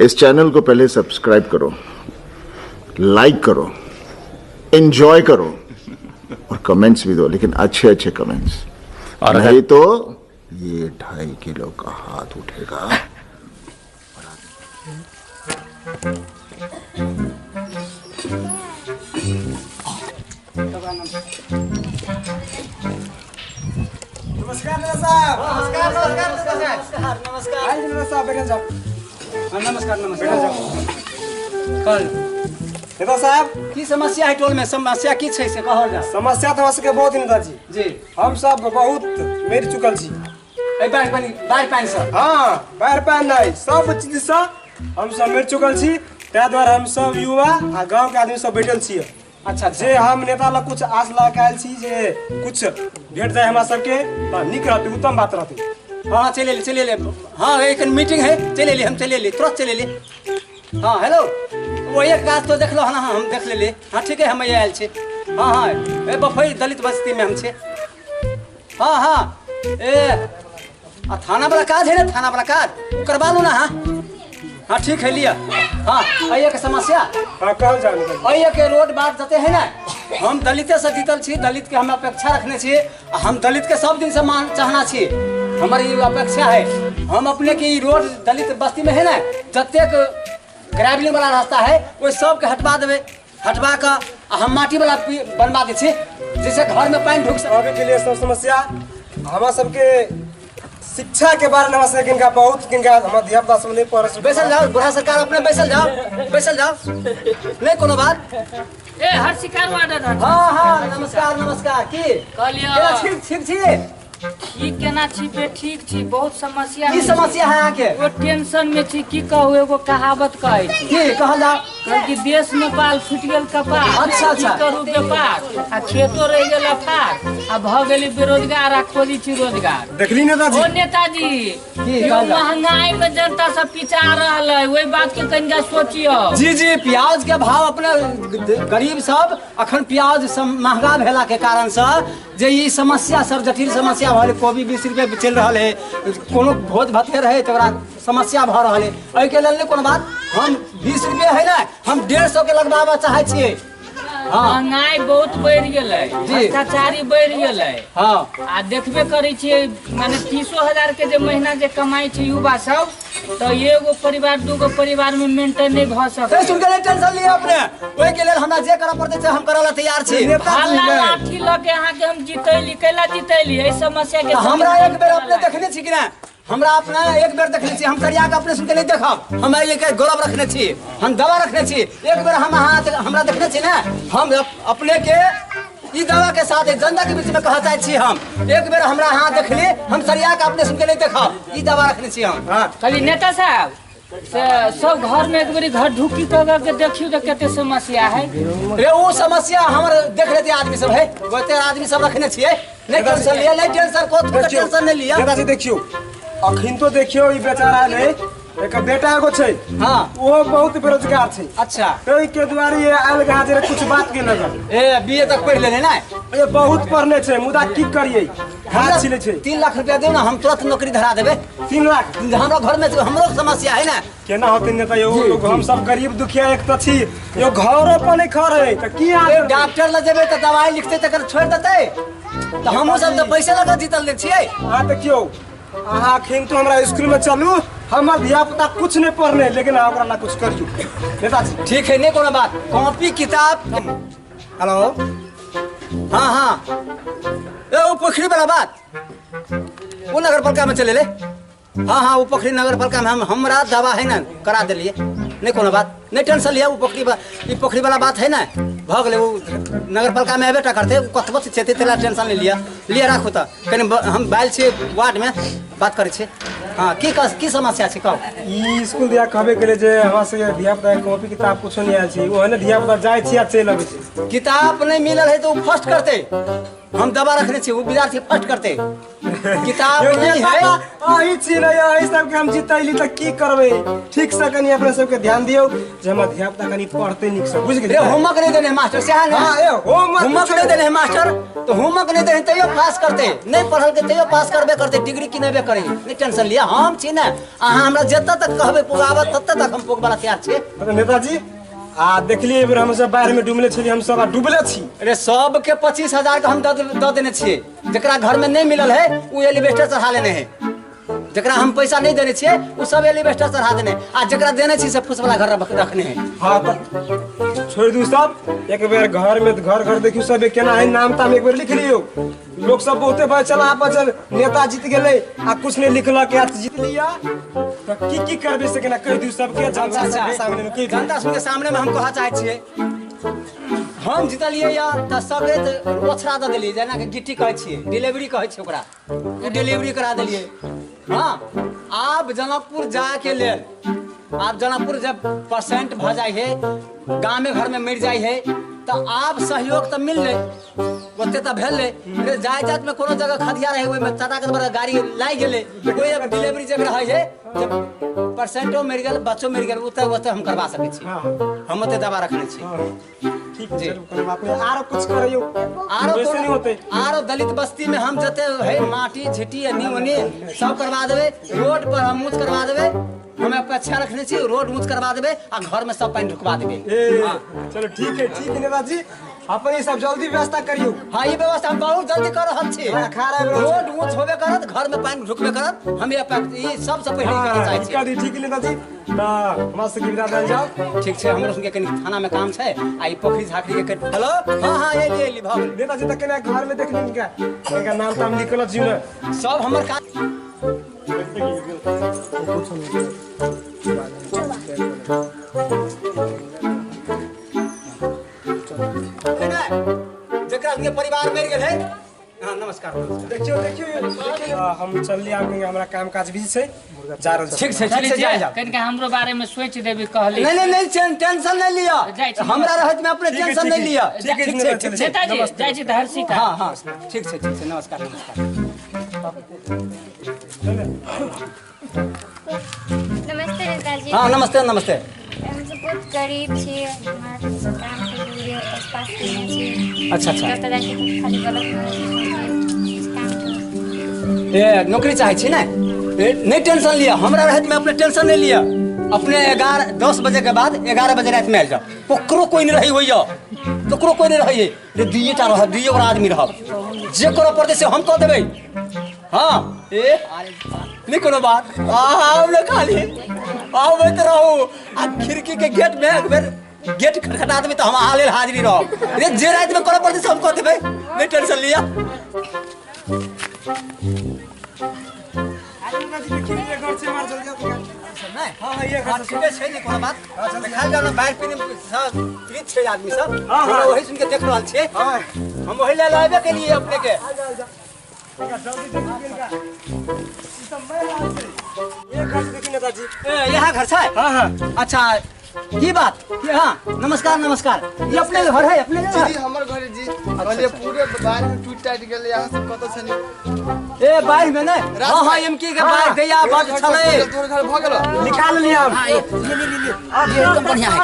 इस चैनल को पहले सब्सक्राइब करो, लाइक करो, एंजॉय करो और कमेंट्स भी दो, लेकिन अच्छे अच्छे कमेंट्स। और अगर नहीं तो ये 2.5 किलो का हाथ उठेगा। नमस्कार नेता साहब। नमस्कार, नमस्कार, नमस्कार, नमस्कार। आइए नेता साहब, बैठल जाओ। हाँ, नमस्कार, नमस्कार। कल नेता साहब, की समस्या है टोल में? समस्या की छै से कहल जा। समस्या तो हमरा सबके बहुत है नेताजी। जी। हम सब बहुत मरि चुकल छी। एहि बाढ़ि पानि, बाढ़ि पानि सँ? हाँ, बाढ़ि पानि नहि, सब चीज सँ हम सब मरि चुकल छी। ताहि दुआरे हम सब युवा आ गाँव के आदमी सब बैठल छियै। अच्छा। जे हम नेता लग कुछ आस लगा के आयल छी जे कुछ भेट जाय हमरा सबके तऽ नीक रहतै, उत्तम बात रहतै। हाँ, चलि एली, चलि एली। हाँ, एक मीटिंग है, चलि एली हम, चलि एली, तुरंत चलि एली। हाँ, हेलो, वो एक काज तो देखलो हन? हाँ, हम देख लेली। हाँ, ठीक है, हम आयल छी। हाँ हाँ, ए बफई दलित बस्ती में हम छी। हाँ हाँ, ए आ थाना वाला काज है ना, थाना वाला काज उ करवा लू ना। हाँ हाँ, ठीक है, लिया। हाँ, अइए के समस्या। हाँ, कहल जाओ नेताजी। अइए के रोड बाट जते है ना, हम दलिते से जीतल छी, दलित के हम अपेक्षा रखने छी आ हम दलित के सब दिन से मान चाहना छी, हमर ई अपेक्षा है। हम अपने के ई रोड दलित बस्ती में है ना, जतेक ग्रेवलिंग वाला रास्ता है ओहि सबके हटवा देबै। हटवा कऽ आ हम माटी वाला बनवा दै छी, जैसे घर में पानि ढुक सके। आगे के लिए सब समस्या हमरा सबके शिक्षा के बारे में, हमरा सबके किनका बहुत किनका हमर धिया पुता सब नहीं पढ़। बैसल जाओ बूढ़ा सरकार, अपने बैसल जाओ, बैसल जाओ, नहीं कोनो बात। ए हर शिकार वाडा। हाँ हाँ, नमस्कार, नमस्कार। की कहलियै। केना छी? ठीक छी? ठीक केना छी बे? ठीक छी, बहुत समस्या की में छी। समस्या है अहाँके? ओ टेंशन में छी। की कहू, एगो कहावत कहै छी। की कहल जाओ? कहल कि देश नेपाल फुटि गेल कपार, अच्छा। की करू व्यापार, आ खेतो रहि गेल अफार, आ भऽ गेली बेरोजगार, आ खोजी छी रोजगार। देखली नेताजी? ओ नेताजी, की यौ कहल जाओ? महंगाई में जनता सब पिचा रहल है, ओहि बात के कनिका सोचियौ। जी जी, प्याज के भाव अपने गरीब सब अखन प्याज सब महंगा भेला के कारण से जे ई समस्या सब जटिल समस्या भऽ गेलै। कोबी 20 रुपए चलि रहल है, कोनो भोज भाते रहे तऽ ओकरा समस्या भऽ रहल है। एहिके लेल नहि कोनो बात, हम 20 रुपए है ने, हम 150 के लगबाबऽ चाहै छियै। हाँ। महंगाई बहुत बढ़ि गेलै, भ्रष्टाचारी बढ़ि गेलै। आ देखबे करै छियै, माने 30 हजार के जे महीना जे कमाइ छै युवा सब, तऽ एगो परिवार दूगो परिवार में मेंटेन नहि भऽ से सकै। सुन के नहि टेंशन लिअ अपने, ओहिके लेल हमरा जे करऽ पड़तै से हम करऽ लए तैयार छी। भाला लाठी लऽ के अहाँके हम जितैली। कैला जितैली? एहि समस्या के तऽ हमरा समाधान एक बेर अपने करऽ ला। देखने छी कि नहि? हमरा अपना एक बेर देखने छी? हम करिया के अपने सुन के नहीं देखब। हम एहि के गौरव रखने छी, हम दवा रखने छी। एक बेर हम अहाँ हमरा देखने छी ने? हम अपने के ई दवा के साथ जनता के बीच में कह चाहै छी, हम एक बेर हमरा अहाँ देखली, हम सरिया के अपने सुन के नहीं देखब। ई दवा रखने छी हम। हाँ। कहली नेता साहब से सब घर में एक बेरी घर ढुकी कऽ के देखियौ तऽ कते समस्या है। रे, ओ समस्या हमर देख लेते आदमी सब है, ओते आदमी सब रखने छियै। नहीं टेंशन लिया, नहीं टेंशन को टेंशन नहीं लिया। नेताजी, देखियौ, अखन तो देखियौ, ई बेचारा नहीं, एक बेटा एगो छै। ओहो बहुत बेरोजगार छै। ताहि के दुआरे ये आयल कहाँ जे कुछ बात के नजर। ए बीए तक पढ़ि लेने ने? ए बहुत पढ़ने छै, मुदा की करियै, हाथ छिलै छै। 3 लाख रुपया दे ना, हम तुरंत नौकरी धरा देबै। 3 लाख? हमरा घर में हमरो समस्या है ना। केना होतै नेता यौ? लोग हम सब गरीब दुखिया एक तऽ छी यौ, घरो पर नहीं खर है तऽ की अहाँ ए, डॉक्टर लग जेबै तऽ दवाई लिखतै तकर छोड़ि देतै, तऽ हमहूँ सब तऽ पैसे लगा जीतल ने छियै। अहाँ देखियौ, अहाँ अखन तो हमरा स्कूल में चलू, हमर धिया पुता कुछ नहीं पढ़ने, लेकिन अहाँ ओकरा ला कुछ करियौ नेताजी। ठीक है, नहीं कोनो बात, कॉपी किताब। हेलो, हाँ हाँ, ए वो पोखरी वाला बात, वो नगर पालिका में चले ले। हाँ हाँ, वो पोखरी नगर पालिका में हम हमरा दवा है ना करा देलिए। नहीं कोनो बात, नहीं टेंशन लिया। वो पोखरी ई पोखरी वाला बात है ना, भऽ गेलै। वो नगर पालिका में अयबे टा करतै, ओ कतबो छै तेला टेंशन नहीं लिया। लिया, राखू तऽ कनि हम बायल छियै, वार्डमे बात करै छियै। हाँ, की की समस्या छै, कहू। ई स्कूल दिया कहबे केले जे हमरा सबके धिया पुता के कॉपी किताब कुछो नहीं आयल छै। ओहने धिया पुता जाइ छी आ चलि अबै छै। किताब नहीं मिलल है तो उ फर्स्ट करतै। हम दवा रखने छी, वो विद्यार्थी फर्स्ट करते। किताब नहीं है अही छी ने, अही सबके हम जितैली त की करबै। ठीक से कनी अपना सबके ध्यान दियौ जे हमर धिया पुता कनी पढ़ते नीक से, बुझ गेलियै? होमवर्क नहीं देने मास्टर से, हां ए होमवर्क नहीं देने मास्टर, तो होमवर्क नहीं देने तैयो पास करते, नहीं पढ़ल के तैयो पास करबे करते, डिग्री किनेबे करी। नहीं टेंशन लिया, हम छी ने, अहाँ हमरा जतऽ तक कहबै पुगाबत ततऽ तक हम पुगबला तैयार छी। नेताजी आ देखलिए बेर हम सब बाढ़ में डूबले छलिए, हम सब डूबले छी। अरे सबके 25,000 के हम दऽ देने छियै, जकरा घर में नहीं मिलल है वो एलिवेस्टर चढ़ा लेने है, जकरा हम पैसा नहीं देने छियै वो सब एलिवेस्टर चढ़ा देने, आ जकरा देने छी से फूस वाला घर रखने है। हाँ तो छोड़ दू सब, एक बेर घर में घर घर देखियो सब केना है, नाम ताम एक बेर लिख लियो। लोग सब बहुते बचल आ बचल, नेता जीत गेलै आ कुछ नहीं लिखलक, आ जीत लिया तो की की करबे से केना कहि दियौ सबके, जनता सबके सामने में कहि दियौ। जनता सबके सामने में हम कह चाहै छियै, हम जीतलियै या तऽ सगरे ओछरा दऽ देलियै, जेना कि गिट्टी कहै छियै, डिलीवरी कहै छियै ओकरा, ओ डिलीवरी करा देलियै। हाँ आब जनकपुर जायके लेल, आब जनकपुर जब परसेंट भऽ जाइ है, गामे घर में मरि जाइ है, तऽ आब सहयोग तऽ मिललै, ओते तऽ भेलै। जाय जात में कोनो जगह खदिया रहै, ओहिमे चटाक बड़ा गाड़ी लागि गेलै, ओहि डिलीवरी जब रहै है, जब परसेंटो मरि गेल, बच्चो मरि गेल, ओतऽ ओतऽ हम करवा सकै छी, हम ओते दवा रखने छी। ठीक है, कोनो बात नहीं, आरो कुछ करैयो आरो नहीं होते। आरो दलित बस्ती में हम जते है माटी झिटी एनी ओनी सब करवा देबै, रोड पर हम ऊँच करवा देबै, हम अपेक्षा रखने छी, रोड ऊँच करवा देबै आ घर में सब पानि ढुकवा देबै। चलो ठीक है, ठीक है नेताजी, अपन ई सब जल्दी व्यवस्था करियो। हाँ ई व्यवस्था हम बहुत जल्दी कर रहल छी। रोड ऊँच होबे करत, घर में पानि ढुकबे करत, हम ई सबसँ पहिले करऽ चाहै छी। ठीक है नेताजी, तऽ हमरा सबके विदा देल जाओ। ठीक छै, हमरो सबके कनि थाना में काम छै, आ ई पोखरी झाँखरी के। हेलो हाँ हाँ एली एली भऽ गेल। नेताजी तऽ केना घर में देखली इनका, इनका नाम ताम लिखल छी ने सब हमर काज। जकरा के परिवार मरि गेल है। हाँ नमस्कार, देखियो देखियो हम चलली, आब हमरा काम काज भी छै, जा रहल छी। ठीक छै, ठीक छै, जाय जाओ। कनिका हमरो बारे में सोच देबी कहली। नहीं नहीं नहीं, टेंशन नहीं लिया, हमरा रहत में अपने टेंशन नहीं लिया। ठीक छै, ठीक छै नेताजी, जाइ छी तऽ हर्षिता। हां हां ठीक छै, ठीक छै, नमस्कार नमस्कार। नमस्ते नेताजी। हाँ नमस्ते नमस्ते। हम सब बहुत गरीब छी, काम के लिए पास केने छी। अच्छा अच्छा, कतऽ जाइ छी खाली गलत काम। ए नौकरी चाहै छी ने? नहीं टेंशन लिया, हमरा रहत में अपने टेंशन नहीं लिया। अपने 11-10 बजे के बाद 11 बजे रात में आयल जाओ, ककरो कोई नहीं रही होइया, ककरो कोई नहीं रही, रे दुइये टा रह, दुइये गोरा आदमी रहब, जे करऽ पड़तै से हम कऽ देबै। हाँ ए नहीं कोनो बात, आउ ने खाली आबैत रहू, आ खिड़की के गेट में एक बेर गेट खटखटा देबै तऽ हम अहाँ लेल हाजिरी रहब। रे जे राति में करऽ पड़तै से हम कऽ देबै, नहीं टेंशन लिया। आदमी सब वही सुन के देख रहल छियै, हम वही लेल आबे के लिए अपने के। यहाँ घर छै? हाँ हाँ। अच्छा की बात? हाँ नमस्कार नमस्कार, ये अपने घर है? अपने घर जी, हमर घर जी। कहलिए पूरे बाढ़ में टूट टाट गेलै, यहाँ सब कतऽ छनी? ए बाढ़ में नै? हाँ हाँ एमकी के बाढ़ दैया बड छलै, तोर घर भ गेल, निकाल लिया हम। ले ले ले ले, एकदम बढ़िया है।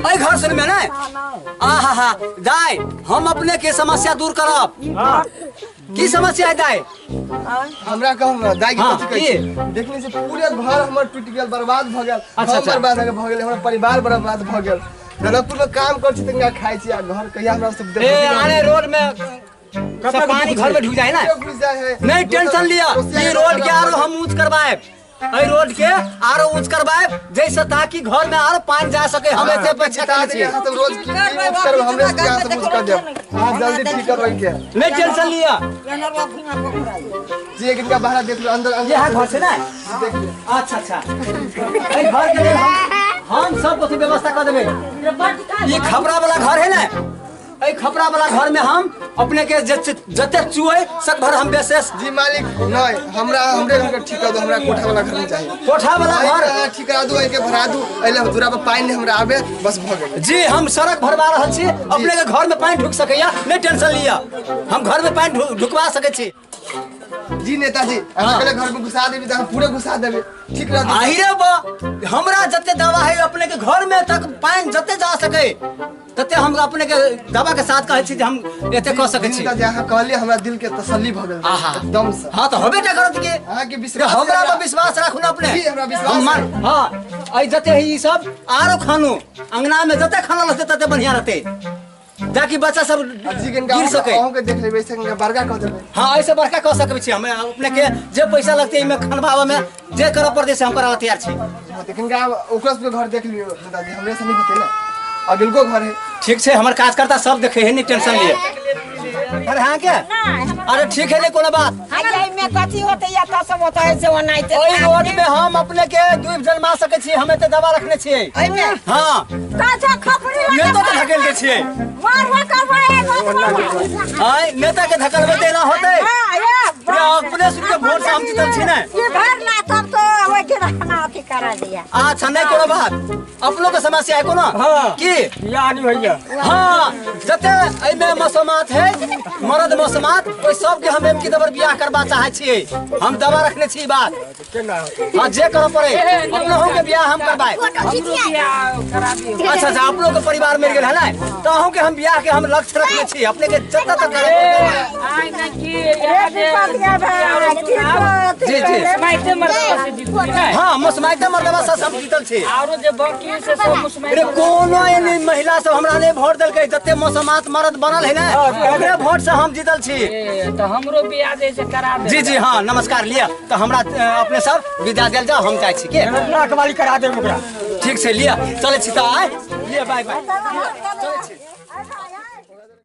एहि घर सुन में नै? आ हा हा दाइ, हम अपने के समस्या दूर करब। की समस्या है दाइ? हमरा कहू ना दाइ, की कथी कहै छी? देखली से पूरे घर हमर टूट गेल, बर्बाद भ गेल, हम बर्बाद भ गेल, हमर परिवार बर्बाद भ गेल। जनकपुर में काम कर छी तंगा खाइ छी, आ घर कहिया हमरा सब ए आने रोड में सब पानी घर में ढुक जाए ना। नहीं टेंशन लिया, ई रोड के आरो हम ऊंच करवाएब, एहि रोड के आरो ऊंच करवाएब, जैसे ताकि घर में आरो पानी जा सके। हम एते अपेक्षा करै छी। सब रोज की ऊंच करब, हमरे से यहाँ सब ऊंच कर देब। हां जल्दी ठीक करबै के, नहीं टेंशन लिया जी। एक इनका बाहर देख लो, अंदर अंदर यहाँ घर छै ना? देख लियो। अच्छा अच्छा, एहि घर के लेल हम सब कुछ व्यवस्था कर देबै। ये खपरा वाला घर है ना, एहि खपरा वाला घर में हम अपने के जते चुए सब भर हम बेसेस। जी मालिक नहीं, हमरा हमरे घर के ठीक कर दो, हमरा कोठा वाला घर नहीं चाहिए। कोठा वाला घर ठीक करा दू, एके भरा दू, एले दूरा पर पानी नहीं हमरा आवे, बस भ गेल। जी हम सड़क भरवा रहल छी, अपने के घर में पानी ढुक सकैया, नहीं टेंशन लिया, हम घर में पानी ढुकवा सकै छी। जी नेताजी, अहाँ घर में घुसा देबी त पूरे घुसा देबी, ठीक रहत। आही रे बा, हमरा जते दावा है अपने के घर में तक पानी जते जा सके तते हम अपने के दावा के साथ कहै छी जे हम एते कह सकै छी। नेताजी अहाँ कहलिए हमरा दिल के तसल्ली भ गेल एकदम से। हां त होबे टा करत के अहाँ के विश्वास, हमरा पर विश्वास राखू ना अपने। जी हमरा विश्वास। हां ऐ जते है ई सब आरो खानो अंगना में जते खाना रहते तते बढ़िया रहते, ताकि बच्चा सब गिर सके। अहूँ के देख लेबै, ऐसे बड़का कह देबै। हां ऐसे बड़का कह सकै छी हम अपने के, जे पैसा लगतै एमे खनबावे में जे करऽ पड़तै से हम करऽ तैयार छी। हां लेकिन का ओकरा सबके घर देख लियो नेताजी, हमरे से नहीं होते ना, अगिलको घर है। ठीक छै, हमर कार्यकर्ता सब देखे है, नहीं टेंशन लिए। अरे हां के अरे ठीक है, नहीं कोनो बात। अरे में कथी होते या त सब होता है से ओनाइते। ओई रोड में हम अपने के दूब जन्मा सकै छी, हम एते दवा रखने छियै। एहि में? हां। काचा खपड़ी लगा नेता के धकेल दे छियै। मारवा करवा ए रोड। हाय नेता के धकेलबै त एना होतै। हां ये अपने सुन के वोट से हम जीतल छी ने। ये भर ला तब तो ओइ के रहना अथी करा दिया। अच्छा नहीं कोनो बात, अपनो के समस्या है कोनो? हां की या नहीं भैया। हां जते एमे मसोमात है, मर्द मसोमात, ओइ सब के हम एम की दबर बियाह करबा चाहे छियै, हम दवा रखने छी बात। हां जे करऽ पड़े अपनहु के बियाह हम करबाए। अच्छा अच्छा, अपनो के परिवार मरि गेल है ना, त अहूँ के हम बियाह के हम लक्ष्य रखने छी, अपने के जतऽ तक करे। जी जी हां मसमाइते मर्दवा से हम जीतल छी। आरो जे बाकी से सब मसमाइते। अरे कोनो एनी महिला सब हमरा नहीं वोट देलकै, जते मसमात मर्द बनल है ना ओकरे वोट से हम जीतल छी। त हमरो बियाह जे से करा दे। जी जी हां नमस्कार लिया, त हमरा अपने सब विदा देल जाओ, हम जाइ छी के नाक वाली करा देब ओकरा। ठीक छै लिया, चलै छी त आइ लिया, बाय बाय चलै छी।